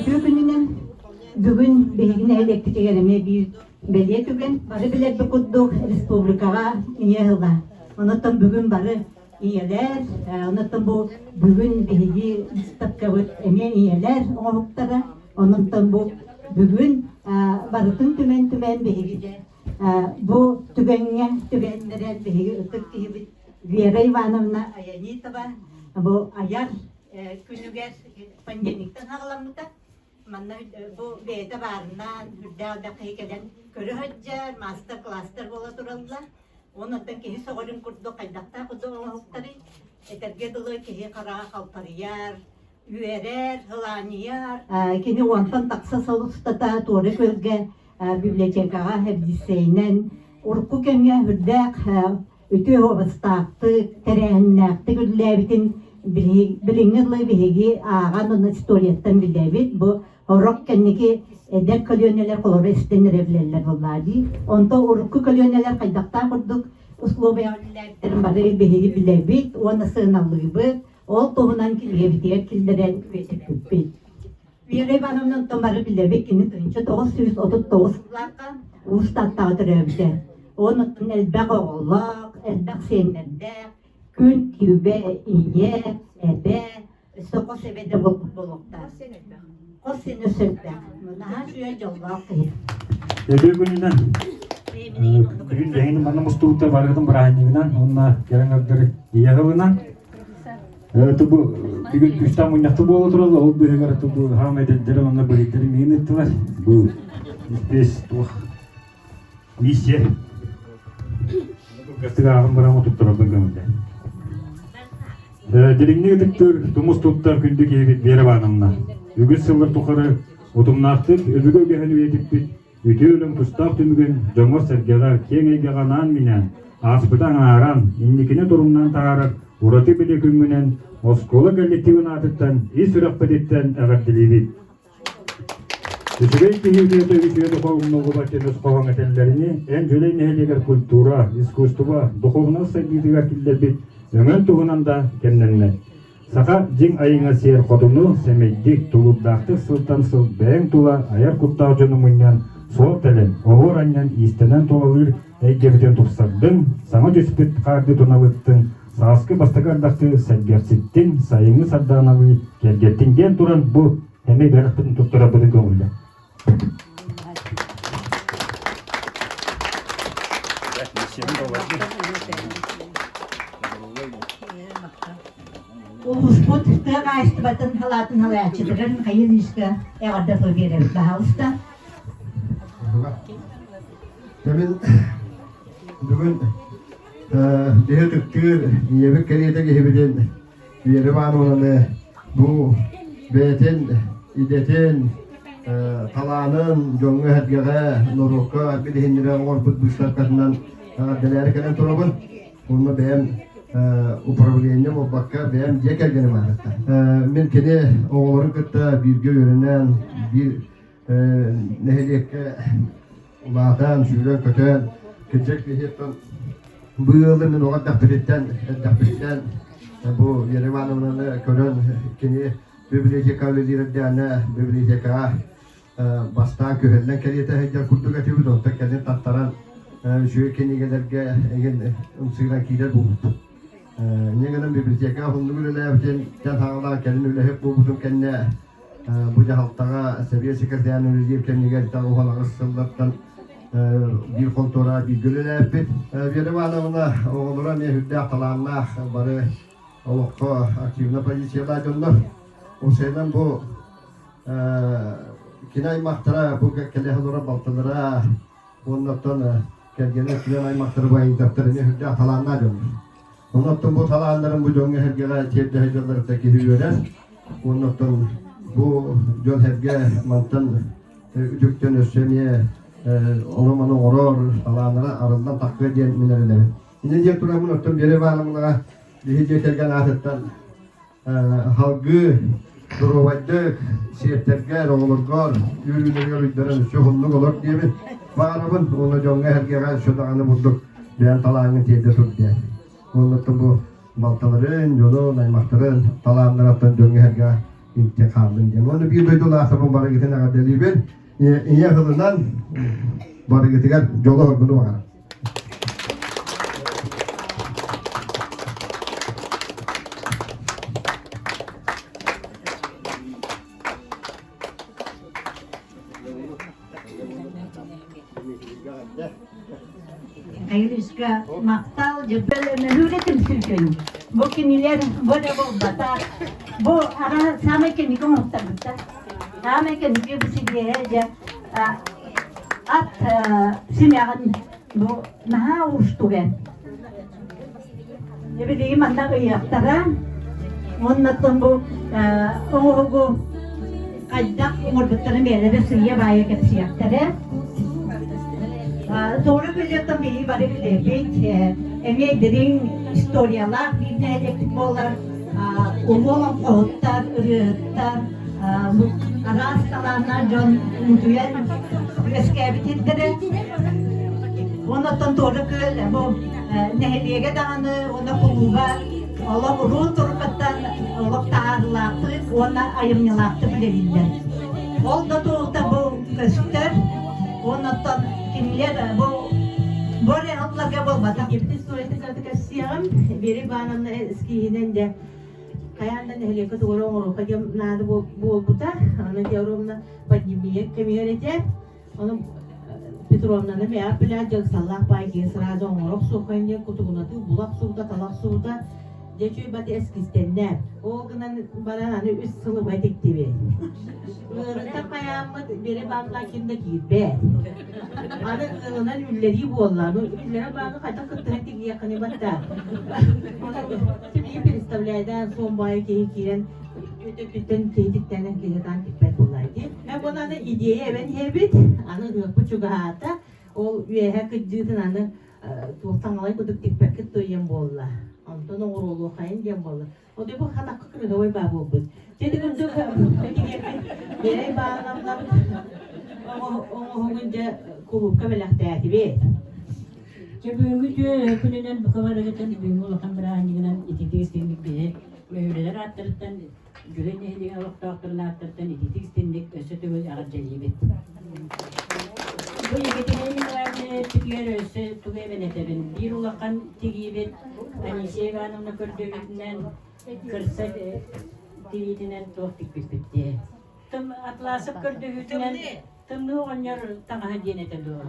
Үтүө күнүнэн бүгүн биһиги нэһилиэкпитигэр эмиэ биир бэлиэ түгэн. Бары билэрбит курдук республикаҕа ийэ ыла. Онон бүгүн бары ийэлэр, онон бу бүгүн биһиги выставкабыт эмиэ ийэлэр оҥоһуктара. Онон бу бүгүн барытын түмэн-түмэн биһиги бу түгэҥҥэ түгэннэрэн биһиги ытык киһибит Вера Ивановна Аянитова бу айар күнүгэр понедельниктан аҕаламмыта. Манна бу бэйэтэ баарынан үрдээх элбэх киһи кэлэн көрө сылдьар, маастар-класстар буола тураллар. Онон киһи сөҕөрүн курдук хайдахтаах курдук оҥоһуктарый, этэргэ дылы киһи хараҕа халтарыйар, үөрэр, һылаанньыйар. Кини уонтан тахса сыл устата Туора Күөлгэ библиотекаҕа эбдиссэйинэн урукку кэмҥэ үрдээх үтүө уобастаахтык, тэрээһиннээхтик үлэлээбитин билиҥҥи дылы биһиги ааҕан уонна историяттан билэбит. Бу орох кэнники эдэр көлүөнэлэр холобура истэн эрэ билэллэр буоллаа дии. Онтон урукку көлүөнэлэр хайдахтаах курдук условияҕа үлэлээбиттэрин бары биһиги билэбит уонна сыаналыыбыт. Ол туһунан кинигэбитигэр киллэрэн үйэтиппиппит. Вера Ивановна онтон бары билэбит, кини 1939 сыллаахха Уус Тааттаҕа төрөөбүтэ. Онон элбэх оҕолоох, элбэх сиэннэрдээх, күн күбэ ийэ, эбэ, өссө хос эбэ да буолуохтаах. Хос сиэн өссө элбэх. Наһаа үчүгэй дьоллоох киһи. Үтүө күнүнэн бүгүн эһигини манна мустубуттар барыгытын бырааһынньыгынан уонна кэлэн ырдыр ийэ сылынан Тубу бүгүн күүстээх мунньахта буола турар, ол быыһыгар тубу хаам эдэрдэрэ уонна быһыйдары миин ыттылар. Бу испиэс туох миссия. Кылгастык ааҕан баран отуттарарбын көҥүллэ. Дириҥник ытыктыыр, тумус туттар күндү киһибит Вера Ивановна. Үгүс сыллар тухары утумнаахтык өбүгэ үгэһин үйэтиппит Үтүө үлэҥ тустаах түмүгүн дьоҥҥо-сэргэҕэ, киэҥ эйгэҕэ анаан-минээн, ааспыты аҥааран, инникини торумнаан таһаарар ураты бэлиэ күҥҥүнэн оскуола коллективын аатыттан ис сүрэхпититтэн эҕэрдэлиибит! Үчүгэй киһи үтүөтэ үтүө духовнолугар диэн хоһоон этэллэринии, эн Дьүлэй нэһилиэгэр культура, искусство, духовнай сайдыытыгар киллэрбит өҥөн туһунан да кэмнэммэт. Саха дьиҥ айыҥа сиэр хотуну сэмэйдик, тулуурдаахтык сылтан сыл бэйэҥ тула айар куттаах дьону мунньан, суол тэлэн, оһуор анньан иистэнэн тулалыыр эйгэбитин тупсардыҥ, саҥа түспүт хаарды туналыттыҥ, сааскы бастакы ардахты сэргэхситтиҥ, сайыҥҥы сардааналыы кэргэттиҥ диэн туран бу эмиэ бэлэхпитин туттарарбытын көҥүллэ. Улууспут тыа хаһаайыстыбатын салаатын салайааччытыгар Михаил Ильичка эҕэрдэ тыл биэрэбит, баһаалыста. Кэмин бүгүн биһи ытыктыыр ийэбит кэриэтэ киһибитин Вера Ивановнаны бу бэйэтин идэтин, талаанын дьоҥҥо-сэргэҕэ, норуокка билиһиннэрэ оҥорбут быыстапкатынан эҕэрдэлээри кэлэн турабын. Онно бэйэм управление буолбакка, бэйэм дьиэ кэргэним аатыттан. Мин кини оҕолорун кытта бииргэ үөрэнэн, биир нэһилиэккэ улаатан, сүүрэн-көтөн, кырдьык киһиттэн быылы мин оҕо эрдэхпититтэн эрдэхпиттэн бу Вера Ивановнаны көрөн кини библиотека үлэлиир эрдэҕинэ библиотекаҕа бастаан күһэллэн кэриэтэ сылдьар курдук этибит, онтон кэлин таттаран үчүгэй кинигэлэргэ эҥин ымсыыран киирэр буолбуппут. Инньэ гынан библиотека уһуннук үлэлээбитин, дьэ саҕалаан кэлин үлэһит буолбутум кэннэ Бу дьаһалтаҕа сэбиэ секретарь үлэлиир кэмигэр 98 сыллартан биир хонтуора бииргэ үлэлээбиппит. Вера Ивановна оҕолоро эмиэ сүрдээх талааннаах, бары олоххо активно позициялаах дьоннор. Усайынан бу кини аймахтара, бу кэлэ олорор балтылара уонна оттон кэргэнэ өттүнэн аймахтара бу айыҥтаптар эмиэ сүрдээх талааннаах дьоннор. Онон бу талааннарын бу дьоҥҥо-сэргэҕэ тиэрдэ сылдьалларыттан киһи үөрэр. Уонна оттон бу дьон-сэргэ мантан үтүктэн өссө эмиэ ону-маны оҥорор, талааннара арыллан тахсыа диэн мин эрэнэбин. Инньэ диэн тураммын оттон Вера Ивановнаҕа биһи дьиэ кэргэн аатыттан Салгыы доруобайдык, сиэттэргэр, оҕолоргор үөрүүлэригэр уйдаран өссө уһуннук олор диэбит баҕарабын уонна дьоҥҥо-сэргэҕэ өссө даҕаны бурдук бэйэҥ талааҥҥын тиэрдэ тур диэн. Уонна бу балталарын, дьонун, аймахтарын талааннарыттан дьоҥҥо-сэргэҕэ интэ хааллын диэн. Уонна биир дойдулаахтарбын барыгытын эҕэрдэлиибин. Ийэ сылынан барыгытыгар дьолу-соргуну баҕарабын. Айылыска махтал дьыббелөнөрүүрэ түмсүүтүн. Бу кинилэр бу да буолбатах. Бу ара самай кэнники оҥоттарбыттар. Самай кэнники бу сибиэһэ дьэ ат симэҕин бу наһаа уустук эн. Билигин манна ыйыахтара. Уоннаттан бу оҥоһугу хайдах оҥорбуттарын бэйэлэрэ сыыйа-баайа кэпсиэхтэрэ. Туора күллэттэн биһиги бары билэбит. Эмиэ дириҥ историялаах биир нэһилиэкпит буолар. Улуу олоҥхоһуттар, ырыаһыттар, араас талааннаах дьон утуйан үөскээбитирдэрэ. Оннуттан туора күөл бу нэһилиэгэ даҕаны уонна кулууба олох уруун турукаттан олох таһаарыылаахтык уонна айымньылаахтык үлэлииллэр. Ол да туохта бу көстөр, оннуттан кинилэр бу бу эрэ ыһылларга буолбатах. Историята кэпсиэҕим. Вера Ивановна эскиһинэн дьэ хайаан да нэһилиэккэ тугу эрэ оҥоруохха диэн наада буолбута. Аны Федоровна пандемия кэмигэр этэ. Ону Петровнаны мэйэ билээ дьалсаллаах баай киһи сразу оҥоро охсуоххайын диэн кутугунатыы була охсубута, тала охсубута. Дьэ үчүгэй бат эскистэннэ. Ол гынан баран аны үс сыл убай тиктибит. Ыарыта хайааммыт бери баанна ким да киирбэт. Аны ыалынан үллэрии буолла. Ну үллэрэ бааны хайдах кыттыһан тигиэххиний батта. Тибии представляйдаан суон баайы киһи киирэн өтөттүттэн киһититтэн киһитаан тикпэт буолла дии. Мен буну аны идея эбэн иһэбит, аны ыһыахпыт чугаһаата, ол үөһэ кырдьыытын аны туох таҥалай кудук тикпэккит туйан буолла. Онтон оҥоруолуохайын диэн буолла. Ол бу хатакка кырыгабай баа буолбут. Дьэ курдук Бэрэй баанамнабыт оҥоһугун дьэ кулуупка бэлэхтээтибит. Дьэ бүгүҥҥү үтүө күнүнэн бука барыгытын бүгүҥҥү улахан бырааһынньыгынан ититик истиҥник биһи мөһүрэлэр ааттарыттан Дьүлэй нэһилиэгин олохтоохторун ааттарыттан ититик истиҥник өссө төгүл эҕэрдэлиибит. Бу Екатерина Николаевна эппитигэр өссө тугу эбэн этэбин. Биир улахан тигиибит Анисия Ивановна көрдөөбүтүнэн кырса тириитинэн туох тикпиппит дии. Тым Атласов көрдөһүүтүнэн тымныы оҕонньор таҥаһа диэн этэ дуо?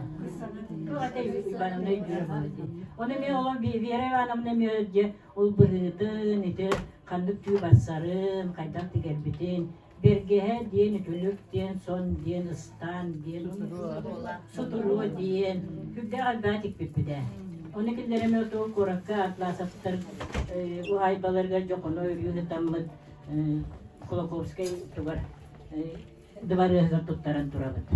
Туох этэ Ивановна өйдүүр буолла дии. Ону эмиэ ол Вера Ивановна эмиэ дьэ ол быһыытын, ити ханнык түү барсарын, хайдах тигэрбитин, бэргэһэ диэн, үтүлүк диэн, сон диэн, ыстаан диэн, сутуруо диэн, сүрдээх элбэҕи тикпиппит ээ. Ону кинилэр эмиэ оту куоракка Атласовтар уһаайбаларыгар дьохоно өрүү ытаммыт Кулаковскай тугар дыбарыаһыгар туттаран турабыт.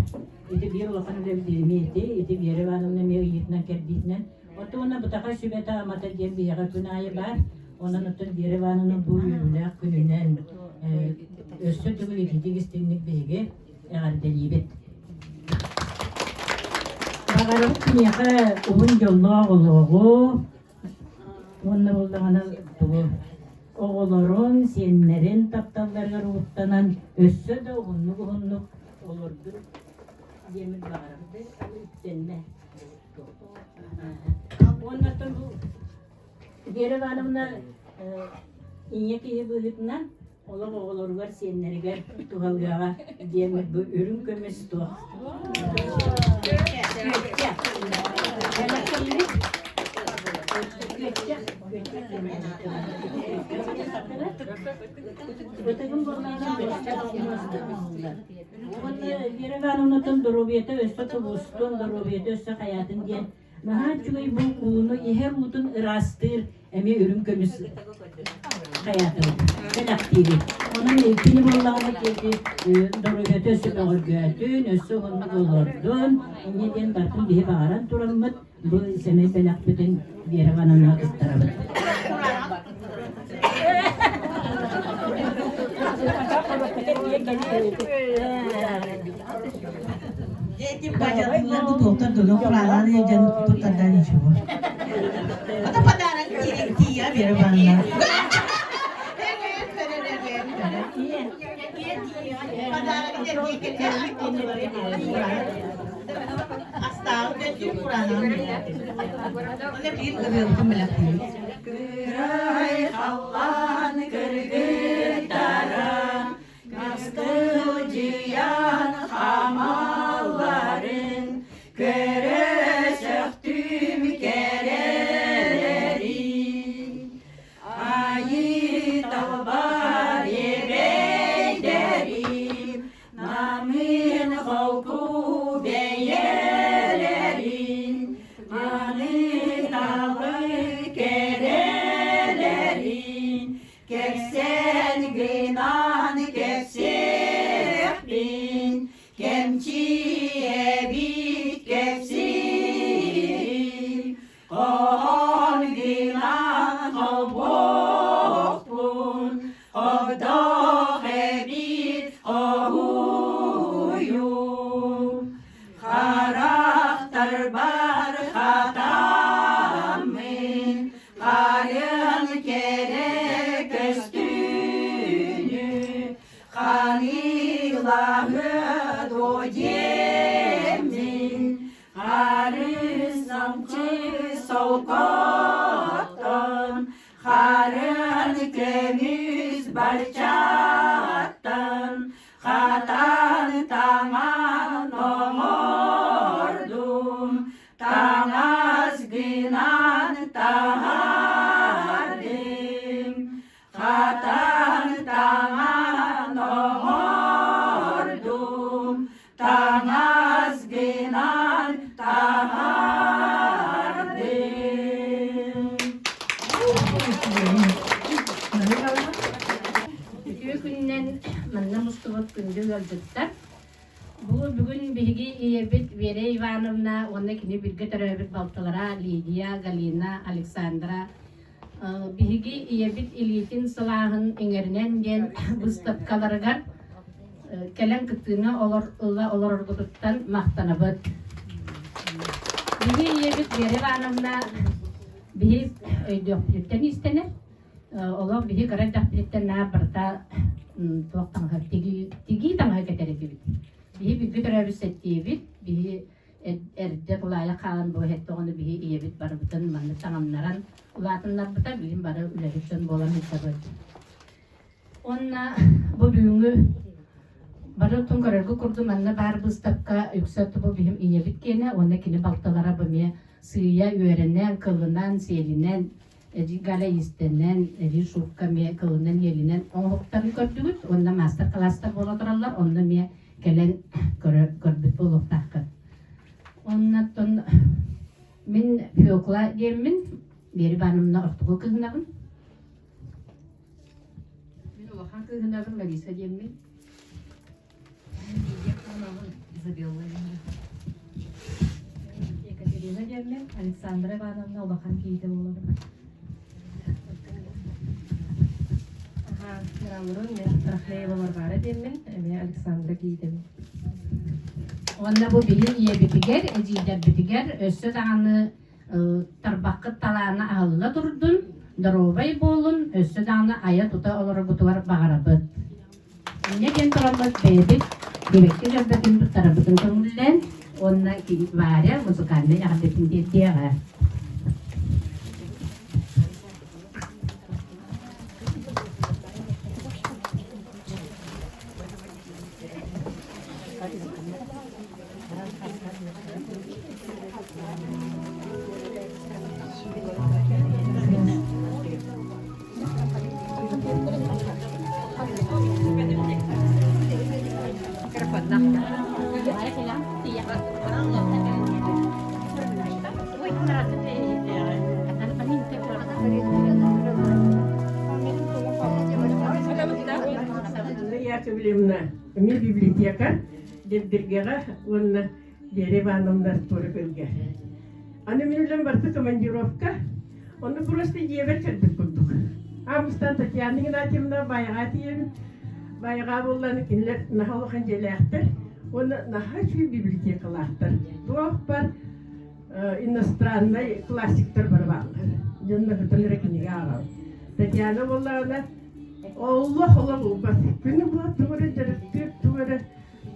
Ити биир улахан үлэбит эмиэ ити, ити Вера Ивановна эмиэ ыйыытынан-кэрдиитинэн. Оттон уонна Бытахай сүбэтэ-амата диэн биһиэхэ күн аайы баар. Онон оттон Вера Ивановна бу үөрүүлээх күнүнэн өссө төгүл ититик истиҥник биһиги эҕэрдэлиибит. Баҕарабыт киниэхэ уһун дьоллоох олоҕу, Уонна буоллаҕына тугу оҕолорун, сиэннэрин тапталларыгар угуттанан өссө да уһуннук-уһуннук олордун диэммин баҕарабын да үктэннэ. Уонна оттон бу Вера Ивановна ийэ киһи быһыытынан олох оҕолоругар, сиэннэригэр туһалыаҕа диэн бу үрүҥ көмүс туох. Ытыгым Вера Ивановнаттан доруобуйата өссө тубустун, доруобуйата өссө хайаатын диэн Наһаа үчүгэй бу ууну иһэр уутун ыраастыыр эмиэ үрүҥ көмүс хайаатыбыт, бэлэхтиибит. Онон кини буоллаҕына киэти доруобуйата өссө бөҕөргөөтүн, өссө уһуннук олордун, инньэ диэн барытын биһи баҕаран тураммыт бу сэмэй бэлэхпитин Вера Ивановнаҕа туттарабыт. Этим бажатылар доктор дөлө кураалаан дьан туттарда ничего. Это подарок тия Вера Ивановна. Кырай халлаан кыргыттара Наскылдьыйан хаамалларын көрө сөхтүм кэрэлэрин. Айыы талбар эбэйдэрим, намыын холку бэйэлэрин, маны талы кэрэлэрин, Кэпсээн гынан кэпсиэхпин, кэмчи эбит кэпсиирим, хоһоон гынан холбуохпун, хогдох эбит хоһуйум. Харахтарбар хатаммын, Харын кэрэ көстүүнү ханыылаһыа дуо диэммин, харыс-намчы солкоттон, харын көмүс барчаттан, хатан таҥан оҥордум, Таҥас гынан таһаардым, хатан таҥан оҥордум, таҥас гынан таһаардым. Үтүө күнүнэн манна мустубут күндү ыалдьыттар Бу бүгүн биһиги ийэбит Вера Ивановна уонна кини бииргэ төрөөбүт балтылара Лидия, Галина, Александра биһиги ийэбит илиитин сылааһын иҥэринэн диэн быыстапкаларыгар кэлэн кыттыыны ыла олороргутуттан махтанабыт. Биһиги ийэбит Вера Ивановна биһи өйдүөхпүтүттэн иистэнэр. Олох биһи кыра эрдэхпититтэн наар барыта туох таҥаһа тигии таҥаһа кэтэр этибит. Биһи бииргэ төрөөбүт сэттиэбит, биһи эрдэ тулаайах хаалан бу эһэттэҕинэ биһи ийэбит барыбытын маннык таҥыннаран улаатыннарбыта, билин бары үлэһит дьон буолан сылдьабыт. Уонна бу бүгүҥҥү бары оттон көрөргө курдук манна баар быыстапка үксэ бу биһим ийэбит киэнэ уонна кини балтылара бу эмиэ сыыйа үөрэнэн, кылынан, сиэлинэн Эдьиий Галя иистэнэн, Эдьиий Шурка эмиэ кылынан-иэлинэн оҥоһуктарын көрдүгүт уонна маастар-кылаастар буола тураллар, онно эмиэ кэлэн көрбүт буолуохтааххыт. Оннуттан мин Фекла диэммин, Вера Ивановна ортоку кыһынабын. Мин улахан кыыһынабын Лариса диэммин. Изабелла Екатерина диэммин, Александра Ивановна улахан киһитэ буолабын. Аха, мен Рахлеева Варвара диэммин, эмиэ Александра киһитэбин. Уонна бу биһи ийэбитигэр, эдьиийдэрбитигэр өссө даҕаны тарбаххыт талаана аһылла турдун, доруобай буолун, өссө даҕаны айа-тута олороргутугар баҕарабыт. Инньэ диэн тураммыт бэйэбит дириэктэр дьөрбөтүн туттарарбытын көҥүллээн уонна Варя музыкальнай эҕэрдэтин тиэрдиэҕэ. Яковлевна эмиэ библиотека Дэбдиргэҕэ уонна Вера Ивановна Туора-Күөлгэ. Аны мин үлэм барыта командировка, онно просто дьиэбэр кэлбит курдук. Августан Татьяна Игнатьевна Баайаҕа тиийэбин. Баайаҕа буоллаҕына кинилэр наһаа улахан дьиэлээхтэр уонна наһаа үчүгэй библиотекалаахтар. Туох бар иностраннай классиктар бары бааллар. Дьонно кытан эрэ кинигэ ааҕабын. Татьяна буоллаҕына Олох олох ылбат. Күнү быһа тугу эрэ дьарыктыыр, тугу эрэ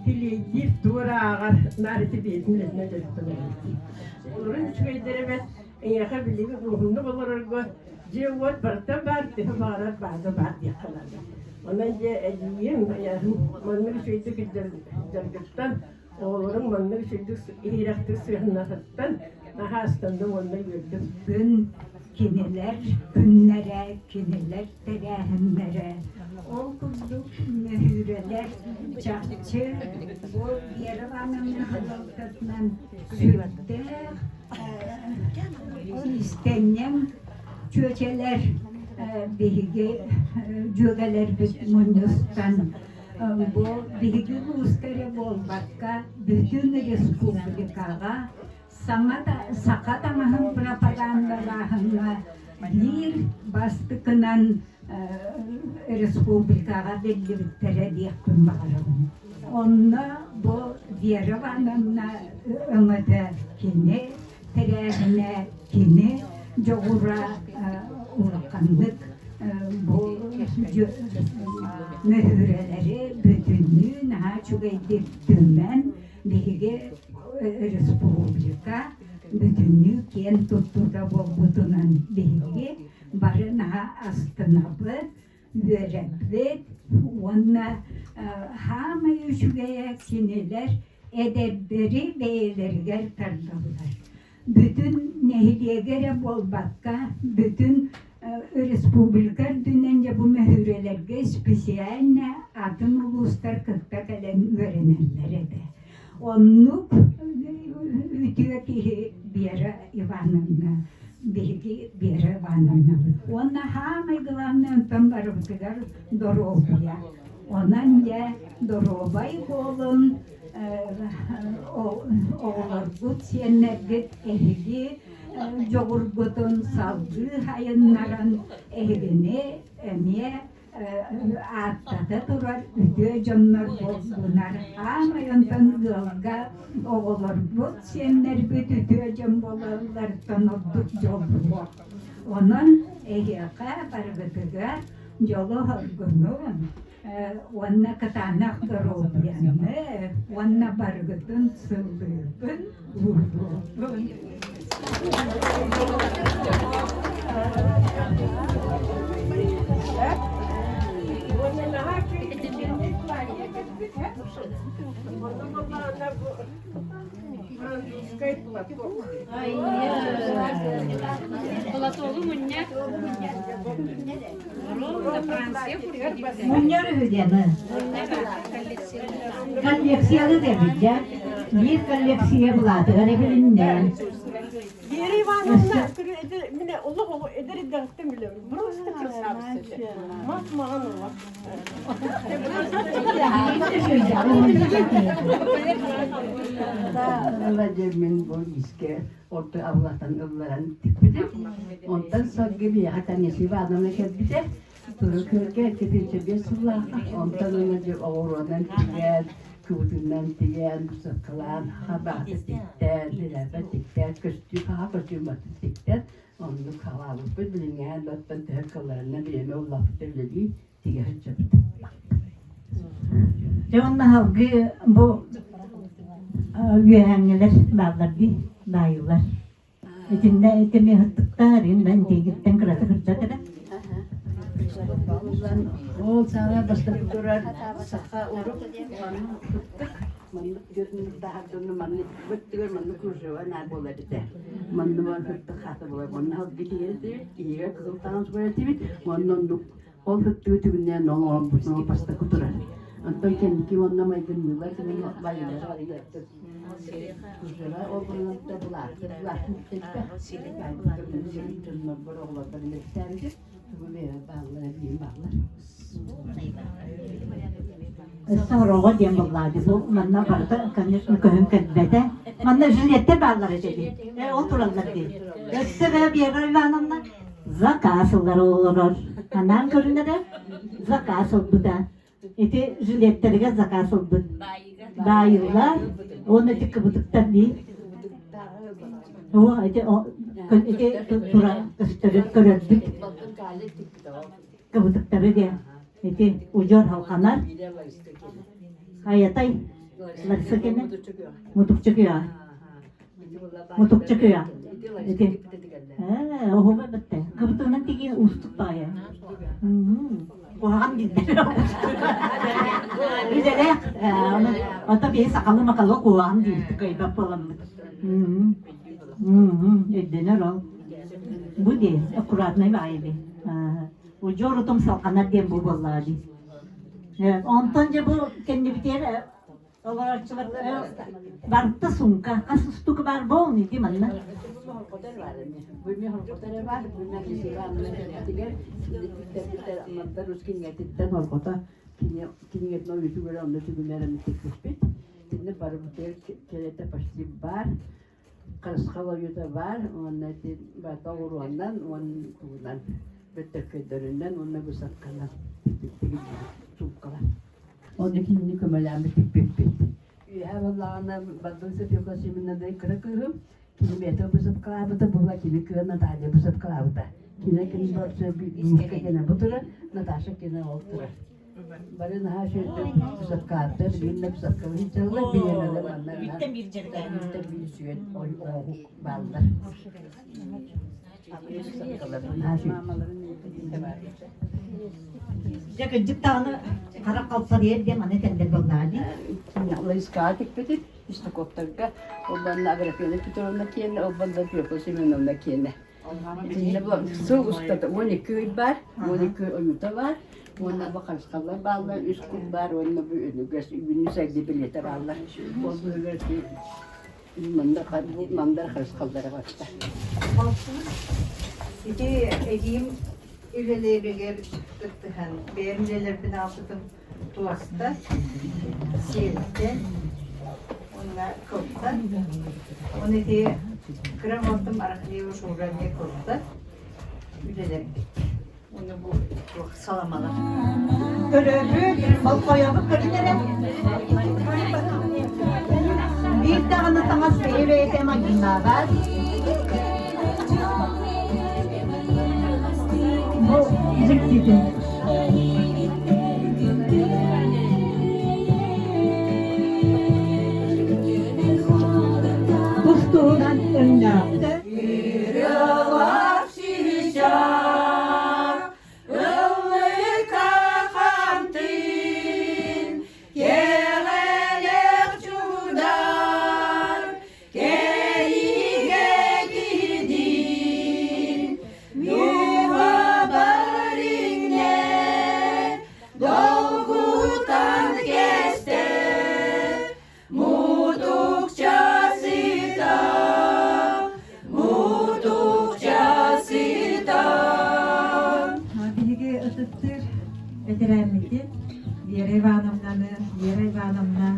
килиэйдиир, тугу эрэ ааҕар, наар ити бэйэтин үлэтинэн дьарыктанар эбит. Олорун үчүгэйдэрэ эбэт, эйиэхэ билигин уһуннук олорорго дьиэ-уот барыта баар, төһө баҕарар бааза баар диэххэ наада. Онон дьэ эдьиийим, маннык үчүгэйдик дьарыгыттан Оҕолоруҥ маннык үчүгдүк иһирэхтик сыһыаннаһыттан наһаа астынным уонна үөрдүм. Күн кинилэр күннэрэ, кинилэр тэрээһиннэрэ. Ол курдук мөһүүрэлэр чахчы бу Вера Ивановна салалтатынан сүрдээх иистэнньэҥ чүөчэлэр биһиги дьүөгэлэрбит мунньустан Бу биһиги улууска эрэ буолбакка, бүтүн республикаҕа саҥа саха таҥаһын пропагандалааһыҥҥа биир бастакынан республикаҕа биллибиттэрэ диэхпин баҕарабын. Онно бу Вера Ивановна өҥөтө кини тэрээһинэ кини дьоҕура улаханнык бу мөһүүрэлэри бүтүннүү наһаа үчүгэйдик түмэн биһиги республика бүтүннүү киэн туттуута буолбутунан биһиги бары наһаа астынабыт үөрэппит уонна хаамай үчүгэйэ кинилэр эдэрдэри бэйэлэригэр тардаллар. Бүтүн нэһилиэгэ эрэ буолбакка, бүтүн республика үрдүнэн дьэ бу мөһүүрэлэргэ специально атын улуустар кытта кэлэн үөрэнэллэр этэ. Оннук үтүө киһи Вера Ивановна биһиги Вера Ивановнабыт. Уонна саамай главное онтон барыбытыгар доруобуйа. Онон дьэ доруобай буолун, оҕолоргут, сиэннэргит эһиги дьоҕургутун салгыы сайыннаран эһигини эмиэ ааттата турар үтүө дьоннор буоллунар. Аамай онтон ыалга оҕолорбут, сиэннэрбит үтүө дьон буолалларыттан ордук дьол суох. Онон эһиэхэ барыгытыгар дьолу-соргуну уонна кытаанах доруобуйаны уонна барыгытын сыллыыбын, уурдуубун. Платогу мунньар. Мунньар үһү диэн. Коллекциялы дэбит дьэ. Биир коллекция былаатыгар эбилиннэ. Вера Ивановна, мине олох оҕо эдэр эрдэҕиттэн билэбин. Просто красавица. Мас маҕан олох. Владимир бу иске орто Аллахтан ылларан тикпитим. Онтон саргы биэхэ Таниса Ивановна кэлбитэ. Туру көргө 75 сыллаахха. Онтон ына дьэ оҕуруонан тигэн, кыбытынан тигэн, сыккылаан, хабааты тиктэн, лилэпэ тиктэн, көстүү хаха көстүүматын тиктэн, оннук халаабыппыт билиҥҥээн баттан төһө кылларынан бириэмэ уллаппыт үлэлии тигэ сылдьабыт. Дьэ уонна салгыы бу үөһээҥҥилэр бааллар дии, баайыылар. Итиннэ итини ыһыттыктар, иннэн тиигиттэн кырата кырдьат эрэ. Ол саҥа бастакы турар саха урук маннык кыттык маннык таһардыны маннык быттыгар маннык кружева наар буолар этэ. Манны хыттык хаата буолар. Онно халгы тиийэр этибит, киһигэ кызыл таҥас буолар этибит. Онно оннук Ол сыттыы түгүннээн ол оҥорбутун бастакы турар. Онтон кэнники уонна майгынныылар байылар ол гынан былааттар былаатын дьоннорбор оҕолорбор эмэттээбитим тугу бэйэ бааллар эбиин бааллар Өссө ороҕо диэн буоллаҕа бу манна барыта конечно көһөн кэлбэтэ. Манна жилеттэр бааллар этэ дии. Э, ол тураллар дии. Өссө бээ Вера Ивановна заказ ылар олорор. Анаан көрүнэрэ заказ ылбыта. Ити жилеттэригэр заказ ылбыт. Баайыллар уонна ити кыбытыктар дии. О, ити ити тура көстөрүн көрөрбүт. Кыбытыктары диэн. Ити удьуор халханар. Хайатай Лариса кэнэ Мутукча күөҕэ. Мутукча күөҕэ. Ити ээ оһуга бэтте. Кыбытынан тигиин уустук баайа. Куһаҕан дииллэр. Үлэлээх. Ото биһи сахалы макалы куһаҕан диир кыайбат буоламмыт. Өйдөнөр ол. Бу дии, аккуратнай баайы би. Удьуор утум салҕанар диэн бу буоллаҕа дии. Онтон дьэ бу кэннибитигэр олорооччулар барыта сумка хас устука баар буолун ити манна. Кинигэтин ойуутугар онно түгүнэр эмитикпит. Кинини барыбытыгар кэлэтэ почти бар. Харысхал ойуута баар уонна ити барыта оҕуруонан уонна тугунан бөттөккөйдөрүнэн уонна бысакканан тигиллибит суумкалар. Онно кинини көмөлөөн тикпиппит. Үөһэ буоллаҕына Бардын Софья Семеновна кыра кыыһым кини бэйэтэ бысыпкалаабыта, була кини кыыһа Наталья бысыпкалаабыта. Кини кини Мишка кини бу турар, Наташа кини ол турар. Бары наһаа үчүгэйдик бысыпкааттар, билиннэ бысыпкалыы сылдьаллар, бириэмэлэр манна Бииртэн биир дьарыктаах. Бииртэн биир үчүгэй оҥоһук бааллар. Наһаа үчүгэй. Дьэ кырдьык даҕаны харах халсарыйар диэн маны этэллэр буоллаҕа дии. Ларискаҕа тикпитим, Истокоптарга, ол Аграфена Петровна киэнэ, ол Фёкла Семеновна киэнэ. Итиннэ бу сыл устата 12 ый баар, 12 ойуута баар, уонна бу харысхаллар бааллар, үс кут баар уонна бу үнүгэс үүнүү сайдыы билиэтэ бааллар. Ол быһыгар мандар мандар харысхаллара барда. Ити эдьиийим үлэлииригэр кыттыһан бэйэм үлэлэрбин аалбытым туоста, сиэлтэн уонна кылтан. Оны ити кыра оҥортум Арахлеева Шура эмиэ кылтан үлэлэрбит. Уонна бу туох саламалар. Көрөбүт, болҕойобут көрүн эрэ. Биир даҕаны таҥас бэйэ-бэйэтэ майгыннаабат. Бу дьиктитин. Тус-туһунан өҥнөөхтөр. Ыллыка хантын, кэҕэлэх чугдар, кэйигэ киирдин, нуга бариҥнэ, долгутан кэстэ, мутукча сыта, мутукча сыта. Биһиги ытыктыыр бэтэрээммитин Вера Ивановнаны, Вера Ивановна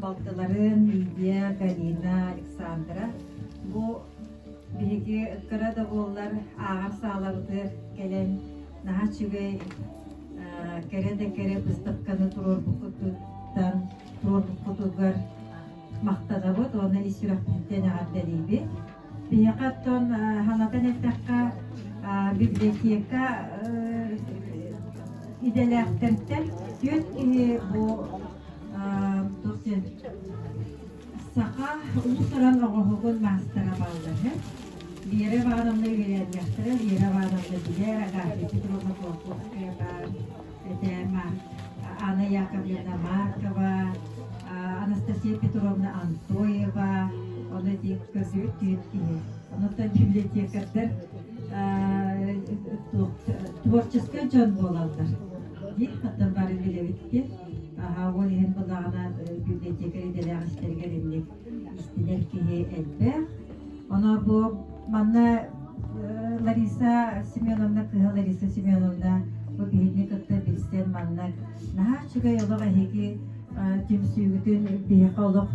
балтыларын Лидия, Галина, Александра бу биһиги кыра да буоллар ааҕар саалабытыгар кэлэн наһаа үчүгэй кэрэ да кэрэ быыстапканы туруорбуккутуттан туруорбуккутугар махтанабыт уонна ис сүрэхпититтэн эҕэрдэлиибит. Биһиэхэ оттон санатан эттэххэ, библиотека идэлээхтэртэн түөрт киһи бу туох диэн саха уус-уран оҥоһугун маастара бааллар. Вера Ивановна үөрэннэхтэрэ, Вера Ивановна билэр, Агафья Петровна Кулаковская баар, этэ Анна Яковлевна Маркова, Анастасия Петровна Антоева, ону ити көрдүбүт түөрт киһи. Онтон библиотекардар творческай дьон буолаллар. Дии, оттон бары билэбит ки. Аха, ол иһин буллаҕына библиотекарь идэлээх истэригэр инник истинэр киһи элбэх. Ону бу манна Лариса Семеновна кыһа Лариса Семеновна бу биһигини кытта билсэн манна наһаа үчүгэй олох эһиги түмсүүгүтүн биһиэхэ олох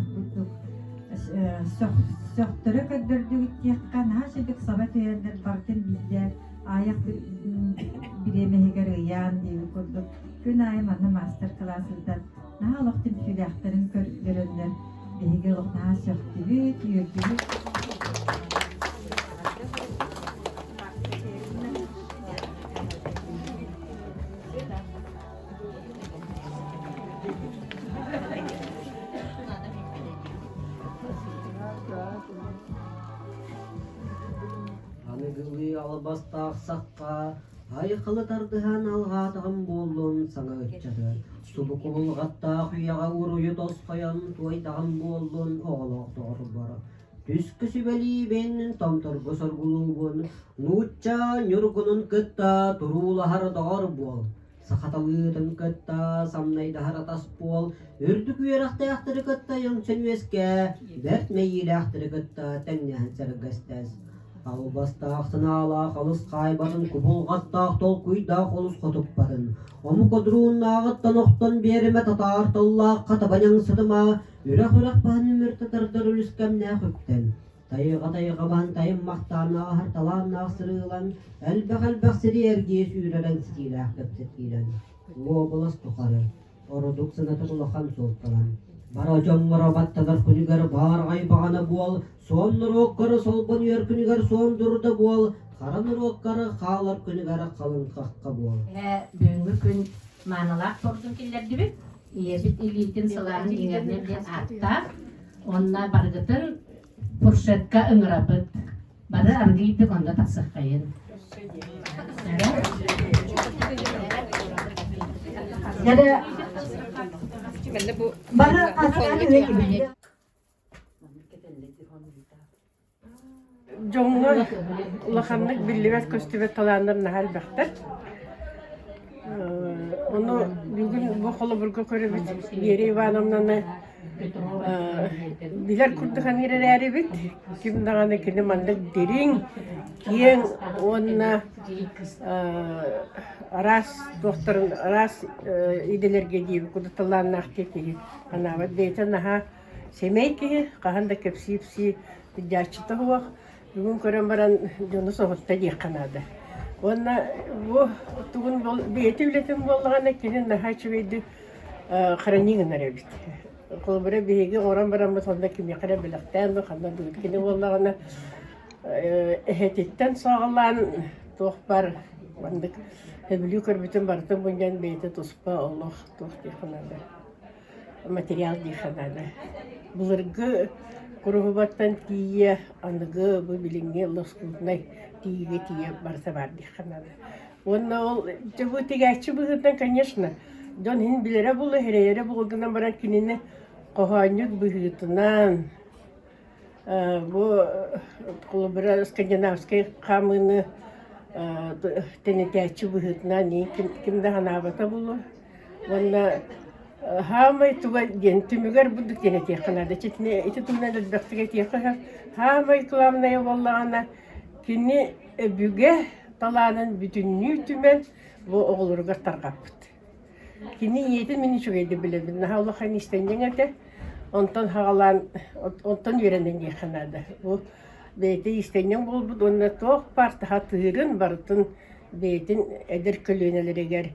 сөхтөрө көрдөрдүгүт диэххэ наһаа үчүгдүк саба түһэннэр барытын биллэ аайах бириэмэһигэр ыйаан диэбит курдук күн аайы манна маастар-кылаас ыытан наһаа олох түмсүүлээхтэрин көрдөрөннөр Биһиги олох наһаа сөхтүбүт, үөрдүбүт. Албастаах сахха айхалы тардыһан алҕаатаҕым буоллун саҥа ыччаты, субу кубулҕаттаах үйэҕэ уруйу тосхойон туойдаҕым буоллун оҕолоох доҕорбор. Түскэ сүбэлиибин, томторго соргулуубун, нуучча ньургунун кытта туруулаһар доҕор буол. Сахаталыытын кытта самнайдаһар атас буол, үрдүк үөрэхтээхтэри кытта өҥсөн үөскээ, бэрт мэйиилээхтэри кытта тэҥнэһэн сэргэстэс. Албастаах санаалаах алыс хаайбатын, кубулҕаттаах толкуйдаах олус хотуппатын, омук одурууннааҕыттан охтон биэримэ татаар тыллаахха таба ньаҥсытыма, үрэх-үрэх баһын үмүртэ тардар үлүскэмнээх үктэн. Тайҕа-тайҕа баһын тайыммахтаан ааһар талааннаах сырыылан, элбэх-элбэх сири эргийэ сүүрэрэн ситиилээх кэпсэтиилэн, уобалас тухары ордук санатар улахан суолталан. Бара дьоҥҥоро баттанар күнүгэр баараҕай баҕана буол, суон норуоккара солбонуйар күнүгэр суон дурда буол, хара норуоккара хаалар күнүгэр халыҥ хахха буол. Бүгүҥҥү күн маанылаах тордун киллэрдибит. Ийэбит илиитин сылааһын иҥэринэр диэн ааттаах. Уонна барыгытын фуршетка ыҥырабыт. Бары аргыйдык онно тахсыаххайын. Бары Дьоҥҥо улаханнык биллибэт-көстүбэт талааннар наһаа элбэхтэр. Ону бүгүн бу холобурга көрөбүт Вера Ивановнаны билэр курдук саныыр эрээрибит, ким даҕаны кини маннык дириҥ, киэҥ уонна араас туохтарын араас идэлэргэ диэбит курдук талааннаах киһи санаабат бэйэтэ наһаа Сэмэй киһи хаһан да кэпсии-ипсии сылдьааччыта суох. Бүгүн көрөн баран дьону соһутта диэххэ наада. Уонна бу тугун бэйэтэ үлэтин буоллаҕына кини наһаа үчүгэйдик хранить гынар эбит. Холобура биһиги оҥорон бараммыт онно кимиэхэ эрэ бэлэхтээн дуу ханна дуу кини буоллаҕына эһэтиттэн саҕалаан туох баар маннык сөбүлүү көрбүтүн барытын мунньан бэйэтэ туспа олох туох диэххэ наада. материал диэххэ наада. Былыргы куруһубаттан тиийэ аныгы бу билиҥҥи лоскутнай тиийиигэ тиийэ барыта баар диэххэ наада. Уонна ол дьэ бу тигээччи быһыытынан, конечно, дьон иһин билэрэ буолуо, эрэйэрэ буолуо гынан баран кинини хоһоонньут быһыытынан бу холобура скандинавскай хаамыыны тэнитээччи быһыытынан ким да санаабата буолуо. Уонна хаамай туга диэн түмүгэр бурдук диэн этиэххэ наада. Ити туһунан элбэхтик этиэххэ сөп. Хаамай главное буоллаҕына кини өбүгэ талаанын бүтүннүү түмэн бу оҕолоругар тарҕаппыт. Кини ийэтин мин үчүгэйдик билэбин. Наһаа улахан иистэнньэҥ этэ. Онтон хаҕалаан, онтон үөрэнэн диэххэ наада. Бу бэйэтэ иистэнньэҥ буолбут уонна туох баар таһатыырын барытын бэйэтин эдэр көлүөнэлэригэр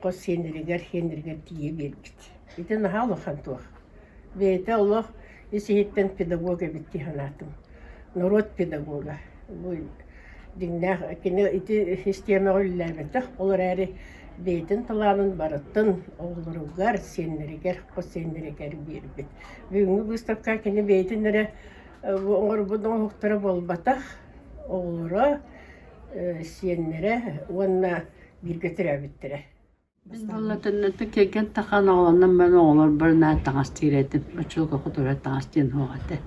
хос сиэннэригэр, сиэннэригэр тиийэ биэрбит. Ити наһаа улахан туох. Бэйэтэ олох ис-иһиттэн педагог эбит дии санаатым. Норуот педагога. Бу дьиҥнээх кини ити систиэмэҕэ үлэлээбэтэх, ол эрээри бэйэтин талаанын барытын оҕолоругар, сиэннэригэр, хос сиэннэригэр биэрбит. Бүгүҥҥү быыстапка кини бэйэтин эрэ оҥорбут оҥоһуктара буолбатах, оҕолоро, сиэннэрэ уонна бииргэ төрөөбүттэрэ. Мин буоллатыннаты кэргэн тахан оҕолонон баран оҕолорбор наар таҥас тиэрэтим. Оччолорго хотура таҥас диэн суох этэ.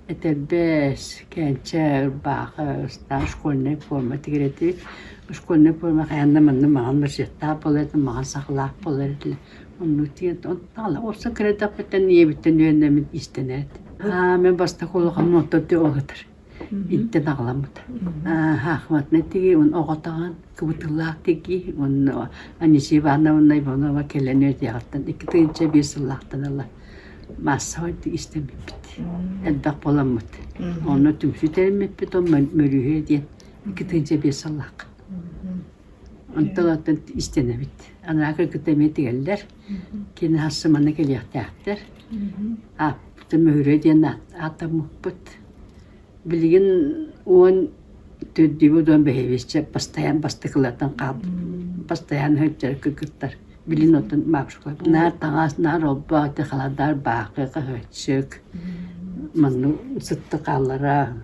Этэрбэс, кээнчэ, ырбаахы, ыстаан школьнай форма тигэрэтибит. Школьнай форма хайаан да манна маҥан барсыаттаах буолар этэ, маҥан сахалаах буолар этилэр. Оннук тигэн олорсон кыра эрдэхпиттэн ийэбиттэн үөрэнэммин иистэнэр этим. Аа, мин бастакы улахан оттон оҕотор. Иттэн аҕаламмыта. Хаахыматынан тигии, уон оҕо таҥан, кыбытыылаах тигии, уонна Анисия Ивановна Иванова кэлэн үөрэтиэҕиттэн 2005 сыллаахтан ыла маассабайдык истэммиппит. Элбэх буоламмыт. Онно түмсүү тэриммиппит, ол Мөрүһүө диэн 2005 сыллаахха. Онтон оттон истэнэбит. Анараа кыргыттар эмиэ тигэллэр. Кини хассы манна кэлиэхтээхтэр. Ааппытын Мөһүрэ диэн ааттаммыппыт. Билигин уон төрдүбүт уон бэһиэбисчэ постоянно бастакылартан хаалбыт. Постоянно сылдьар кыргыттар. Билин оттон бабушка наар таҥас, наар олбох, халадаар баахы, хаһыаччык, маннык сытты хааллара,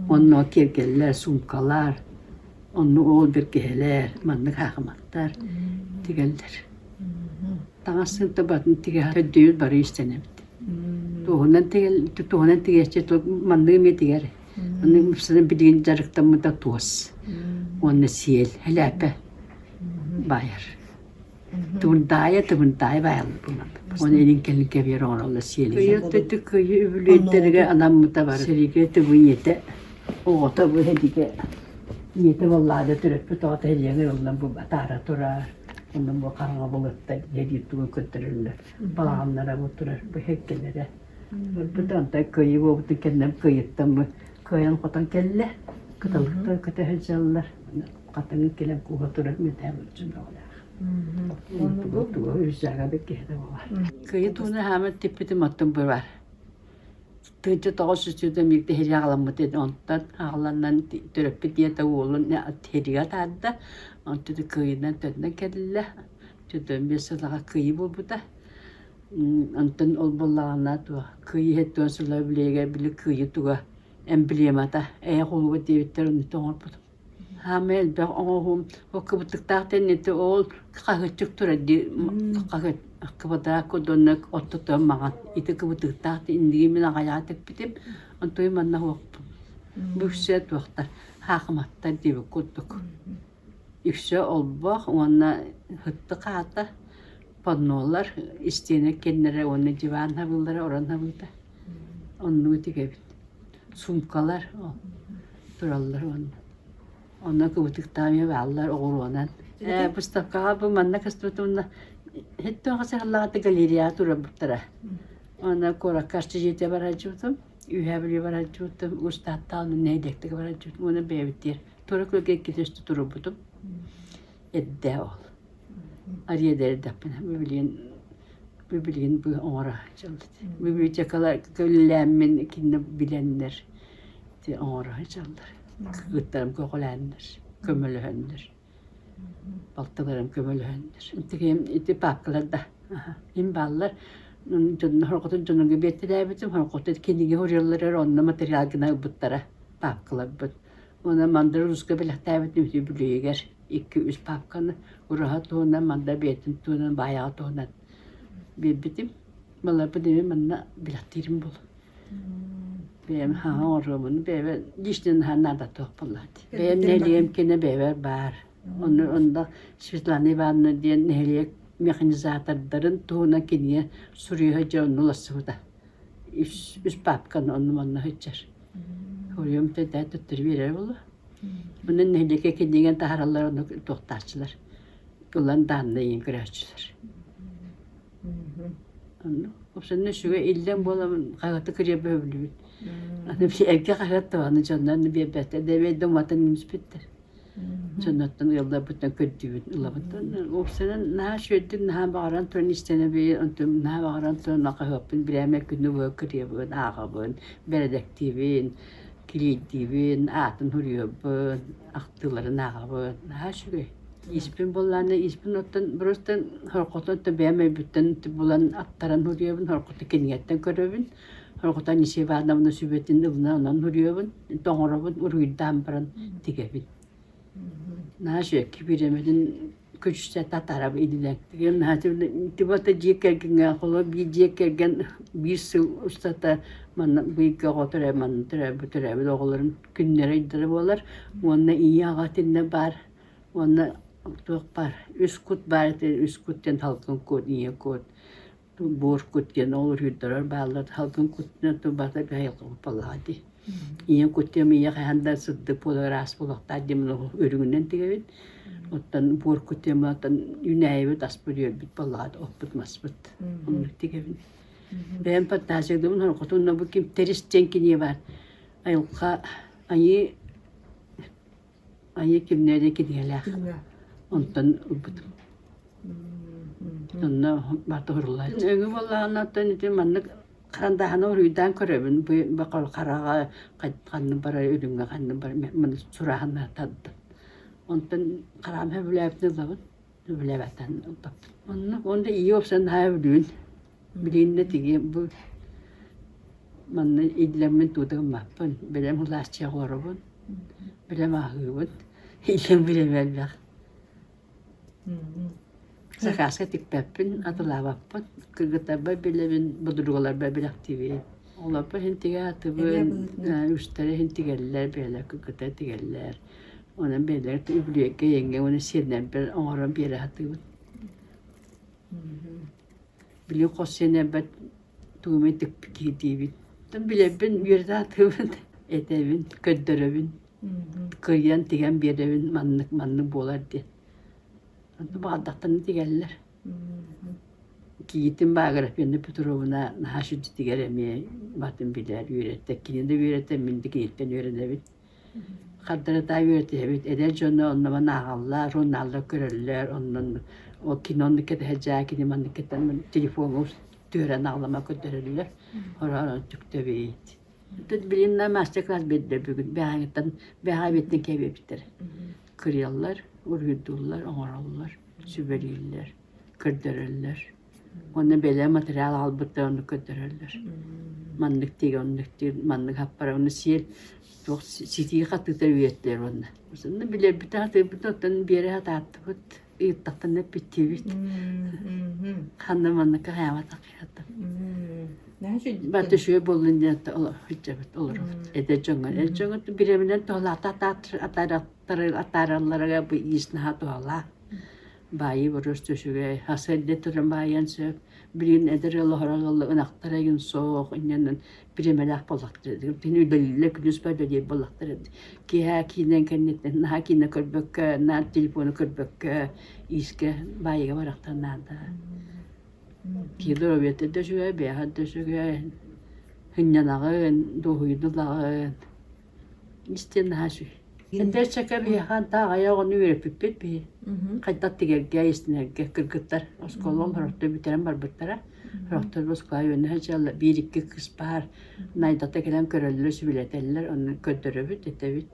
онно киэргэллэр, суумкалар. Оннук ол бэргэһэлэр, маннык хаахыматтар тигэллэр. Таҥас сыыта батын тигэ төрдүбүт бары иистэнэбит. Туоһунан тигэл туоһунан тигээччи манныгы эмиэ тигэр. Маннык билигин дьарыктаммыта туос уонна сиэл, элээпэ баайар. Тымырдаайа тымырдаайа баайаллар буолан. Уонна илин кэлин кэбиэр оҥороллор сиэлин. Кыйы кыйы үбүлүөйдэригэр анаммыта бар. Сэриигэ тыбы ийэтэ оҕото бу эдигэ ийэтэ буоллаада төрөппүт оҕото эдиэҥэ ыллан бу атаара турар. Онно бу хараҥа былыттар дьэдиир тугу көрдөрөллөр. Балаҕаннара бу турар бу һэккэлэрэ. Барбыта онтон кыайыы буолбутун кэннэ кыайыттан бу кыайан хотон кэллэ. Кыталыктар көтө сылдьаллар. Хатыҥын кэлэн кууһа турар мэтээн бөҕөлөөх. Тугу үрүсээгэ киһитэ буолар. Кыйы тууна хааман типпитим оттон бу бар. Тыынча тоҕус үстүүтэ миикте иһири аҕаламмыт онтон аҕаланан төрөппүт ийэтэ уолун иһиригэ атаарда. Онтон кыайынан төннөн кэллэ. Төтөн биэс сылаҕа кыайыы буолбута. Онтон ол буоллаҕына туох кыайыы иһиттэн сыла билиэгэ били кыайыы туга эмблемата эйэ холуба диэбиттэр онно оҥорбутум. Хаамай элбэх оҥоһуум ол кыбытыктаах тэннити ол хаһыаччык турар дии хаһыат кыбатаах курдук оттото маҥан ити кыбытыктаах инники мин аҕайаҕа тэппитим онтуй манна уохпун бу үксэ туохтар хаахыматтар диэбит курдук үксэ олбох уонна һыттык аата паннолар истиэнэ кэннэрэ уонна диван хабыылара орон хабыыта оннугу тигэбит Суумкалар тураллар уонна онно кыбытыктаамыйа бааллар оҕуруонан. Ээ выставкаҕа бу манна көстүбүт уонна һиттоҕа саһыллаҕата галереяҕа турарбыттара. Уонна куоракка арчы дьиэтэ барааччыбытым, Үөһээ Бүлүү барааччыбытым, Устааттаан нэһилиэктэргэ барааччыбытым уонна бэйэбитигэр туора күөлгэ иккитэ үстэ турарбытым. Эрдэ ол. Арыйа эрдэхпинэ билигин билигин бу оҥоро сылдьар. Библиотекалар үлэлээммин кинини билэннэр ити оҥоро сылдьаллар. Кыргыттарым көҕүлээннэр, көмөлөһөннөр. Балтыларым көмөлөһөннөр. Ити ити паапкалар да им бааллар. Дьонно хорҕотун дьонуга биэртэлээбитим, хорҕотун кинигэ суруйаллар онно материал гына ылбыттара паапкаларбыт. Уонна Мандар Ууска бэлэхтээбитим ити үбүлүөйүгэр икки-үс паапканы ураһа туһунан, мандар бэйэтин туһунан, баайаҕа туһунан биэрбитим. Баларбын эмиэ манна бэлэхтиирим буолуо. Бэйэм хаһан оҥоруомун, бэйэбэр личный наһаа наадатыах буоллаҕа дии. Бэйэм нэһилиэгим киэнэ бэйэбэр баар. Онно онно Светлана Ивановна диэн нэһилиэк механизатордарын туһунан кинигэ суруйа дьэ онно уларсыбыта. Үс, үс паапканы онно манна сылдьар. Хоруйум тэтэ төттөрү биэрэр буолуо. Онон нэһилиэккэ кинигэ таһаараллар онно туохтааччылар. Ылан дааннайын көрөөччүлэр. Онно Общественно үчүгэй иллэҥ буоламмын хаһыаты кырыйа бөһүллүбүт. Аны эргэ хаһыат даҕаны дьоннор биэрбэттэр, дэбиэйдэ уматан имспиттэр. Дьонноттон ыалларбыттан көрдүүбүн ылабын. Уопсайынан наһаа үчүгэйдик наһаа баҕаран туран истэнэбин, онтон наһаа баҕаран туран хаһыаппын бирээмэ күнү быһа кырыйабын, ааҕабын, бэрэдэктиибин, килиэйдиибин, аатын суруйабын, ахтыыларын ааҕабын. Наһаа үчүгэй. Испин буоллаҕына испин оттон просто хорҕотон бэйэм өйбүттэн булан аттаран суруйабын, хорҕото кинигэттэн көрөбүн, хорҕото Анисия Ивановна сүбэтин ылынан онон суруйабын. Тоҥоробун, уруйдаан баран тигэбин. Наһаа үчүгэйки бириэмэтин күчүсэ татарабы идилэн. Наһаа дьиэ кэргэҥҥэ холобур биир дьиэ кэргэн биир сыл устата манна быйга оҕо төрөө манна төрөөбүт төрөөбүт оҕолорун күннэрэ ыйдара буолар уонна ийэ аҕа итиннэ баар уонна туох баар үс кут баар этэ үс кут диэн халгын кут ийэ кут буор кут диэн ол уруйдарар бааллар халгын кутунан турбата айылҕа дии ийэ кут диэн ийэ хаһан да сырдык буола ыраас буолуохтаах диэн үрүҥүнэн тигэбин оттон буор кут диэн оттон үүнээйибит аспыт үөрбүт буоллаҕа оппут маспыт оннук тигэбин бэйэм фантазиялыыбын хорҕотун бу ким тэрис диэн кинигэ баар айылҕа айыы Айыы кимнээдэ кинигэлээх. Онтон ылбытым. Онно барыта уһуруллааччы. Өҥү буоллаҕына оттон ити маннык харандааһына уруйдаан көрөбүн. Бу хараҕа ханна барар, үрүҥҥэ ханна барар, маны сурааһына тардан. Онтон хараам сөбүлээбитин ылабын, сөбүлээбэтэҕин ылбаппын. Онно уонна ийэ уопсан наһаа өлүүн. Билигин да тиги бу манна иллэммин тугу да гыммаппын. Бэлэм ылааччы оҕоробун. Бэлэм ааһыыбын. Иллэҥ бириэмэ элбэх. Сакааска тикпэппин, атылаабаппын. Кыргыттарбар билэбин, бодуругаларбар билэхтиибин. Олорбор иһин тигэ атыбын, үстэрэ иһин тигэллэр, бэйэлэр кыргыттар тигэллэр. Онон бэйэлэр үбүлүөйгэ эйэҥҥэ уонна сиэннэрбэр оҥорон биэрэ сатыыбын. Били хос сиэннэрбэр тугу эмэ тикпит киһи диибин. Билэрбин үөрэтэ сатыыбын, этэбин, көрдөрөбүн. Кырыйан тигэн биэрэбин маннык маннык буолар диэн. Онно баҕардахтарына тигэллэр. Кийиитим Аграфена Петровна наһаа сүдүтүгэр эмиэ батын билэр, үөрэтэр. Кини да үөрэтэр, мин да киниттэн үөрэнэбин. Хардарыта үөрэтиһэбит. Эдэр дьону онно-манна ааҕаллар, журналлар көрөллөр, онон ол кини оннук кэтэһэ кини маннык кэтэн телефоҥҥа түһэрэн аҕалама көрдөрөллөр. Хороон түктэбит. Тут билин мастер-класс биэрдэ бүгүн. Бэҕэһээҥиттэн бэҕэһээ эбиэттэн кэбиэбиттэр. Кырыйаллар, уруһуйдууллар, оҥороллор, сүбэлииллэр, көрдөрөллөр. Уонна бэлэм материал аҕалбыттар оннук көрдөрөллөр. Маннык тигэ, оннук тигэ, маннык хаппара, уонна сиэл туох ситии хатыыта үөттэр уонна. Онно билэрбит хатыыбыт оттон биэрэ хатааттыбыт. Ыыттахтан эппиттиибит. Ханна маннык хайаабатах хата. Бата үчүгэй буоллун диэн сылдьабыт олоробут. Эдэр дьоҥҥо эдэр дьоҥҥо бириэмэнэн туһалаата атааралларыгар бу иис наһаа туһалаах. Баайыы боруоста үчүгэй. Хас эрдэ туран баайыан сөп. Билигин эдэр ыал олорор ыаллар ынахтара игин суох инньэнэн бириэмэлээх буоллахтара. Кини үлэлииллэр күнүс бары үлэлиир буоллахтара. Киэһэ киинэн кэнниттэн наһаа киинэ көрбөккө, наар телефону көрбөккө иискэ баайыыга барахтан наада. Киһи доруобуйата да үчүгэй, бэйэҕэ да үчүгэй, сынньанаҕын, дуоһуйууну ылаҕын. Истиэн наһаа үчүгэй. Эдэр чэкэ биһиэхэ аҕыйах оҕону үөрэппиппит биһи. Хайдах тигэргэ, иистэнэргэ кыргыттар оскуола олорохтор бүтэрэн барбыттара. Сорохтор Москва үөнэ сылдьаллар. Биир-икки кыыс баар. Найдата кэлэн көрөллөр, сүбэлэтэллэр, онно көрдөрөбүт, этэбит.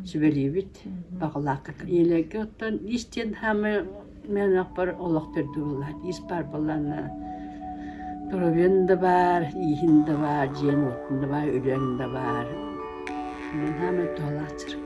Сүбэлиибит баҕалаахха. Ийэлэргэ оттон ис диэн хаамыы мэнэхпэр олох төрдө буоллаат. Ис баар буоллаҕына доруобуйаҥ да баар, ииһин да баар, дьиэҥ-уотуҥ да баар, үлэҥ да баар. Мин хаамыы туһалаах дьарык.